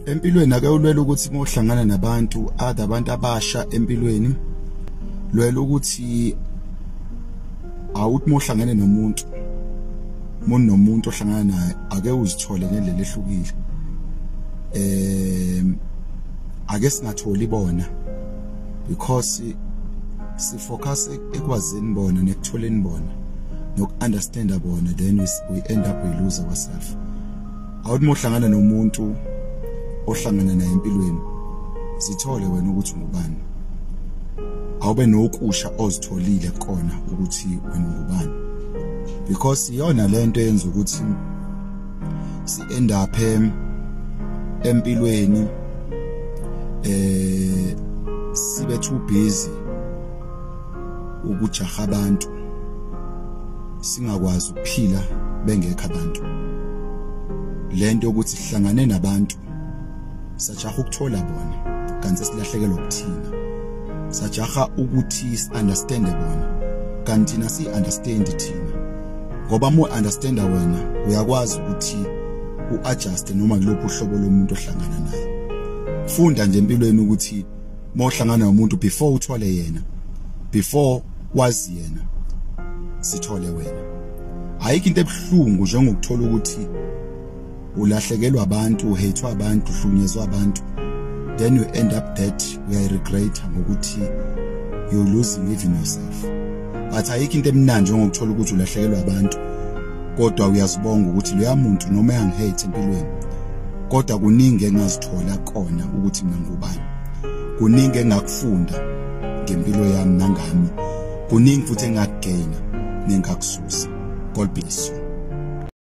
Empilweni ake ulwele ukuthi uma uhlangana nabantu, other abantu abasha empilweni, lwela ukuthi awuthi uma uhlangene nomuntu, nomuntu ohlangana naye, ake uzithole ngendlela ehlukile. Ake singatholi bona, because sifocus ekwazini bona nekutholeni bona noku-understanda bona, then we end up we lose ourselves. Awuthi uma uhlangana nomuntu ohlangana naye empilweni, sithole wena ukuthi ungubani, awube nokusha ozitholile kona ukuthi wena ungubani, because iyona lento eyenza ukuthi si end up empilweni sibe too busy ukujaha abantu, singakwazi ukuphila bengekho abantu. Lento ukuthi sihlangane nabantu, sajaha ukuthola bona, kanti silahlekelwa ukuthina. Sajaha ukuthi si-understande bona, kanti thina si-understand thina, ngoba uma understanda wena uyakwazi ukuthi u-adjust noma kulophu uhlobo lomuntu ohlangana naye. Funda nje empilweni ukuthi uma uhlangana nomuntu, before uthole yena, before wazi yena, sithole wena. Ayikho into ebuhlungu njengokuthola ukuthi ulahlekelwa abantu, uhethwa abantu, uhlunyezwa abantu, then you end up that uyayiregret ngokuthi you're losing even yourself. But ayikho into emnandi njengokuthola ukuthi ulahlekelwa abantu, kodwa uyazibonga ukuthi loya muntu noma eyangihate empilweni, kodwa kuningi engazithola kona ukuthi mina ngubani, kuningi engakufunda ngempilo yami nangami, kuningi futhi engakugaina nengakususa. God bless you.